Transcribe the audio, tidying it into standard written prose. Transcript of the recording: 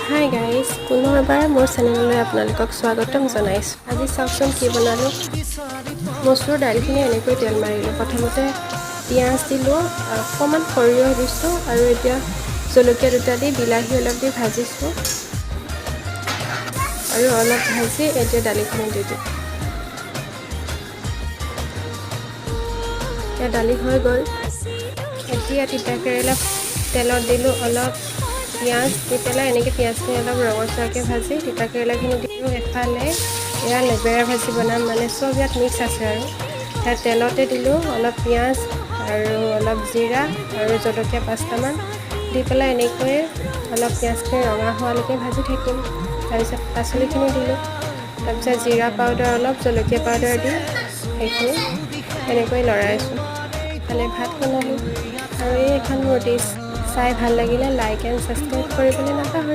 Hi guys, পুনৰ এবাৰ মোৰ চেনেললৈ আপোনালোকক স্বাগতম জনাইছোঁ। আজি চাওকচোন কি বনালোঁ। মচুৰ দাইলখিনি এনেকৈ তেল মাৰিলোঁ। প্ৰথমতে পিঁয়াজ দিলোঁ, অকণমান সৰিয়হ দিছোঁ আৰু এতিয়া জলকীয়া দুটা দি বিলাহী অলপ দি ভাজিছোঁ আৰু অলপ ভাজি এতিয়া দালিখিনি দি দিওঁ। এতিয়া দালি হৈ গ'ল। এতিয়া তিতা কেৰেলা তেলত দিলোঁ, অলপ পিঁয়াজ দি পেলাই এনেকৈ পিঁয়াজখিনি অলপ ৰঙচুৱাকৈ ভাজি তিতা কেৰেলাখিনি দিলোঁ। এফালে এয়া লেবেৰা ভাজি বনাম, মানে চব ইয়াত মিক্স আছে আৰু সেয়া তেলতে দিলোঁ অলপ পিঁয়াজ আৰু অলপ জিৰা আৰু জলকীয়া পাঁচটামান দি পেলাই এনেকৈয়ে অলপ পিঁয়াজখিনি ৰঙা হোৱালৈকে ভাজি থাকিম। তাৰপিছত পাচলিখিনি দিলোঁ। তাৰপিছত জিৰা পাউডাৰ, অলপ জলকীয়া পাউডাৰ দি সেইখিনি এনেকৈ লৰাই আছোঁ। ইফালে ভাত বনালোঁ আৰু এই এখন মোৰ ডিছ। চাই ভাল লাগিলে লাইক এণ্ড ছাবস্ক্ৰাইব কৰিবলৈ নাপাহৰিব।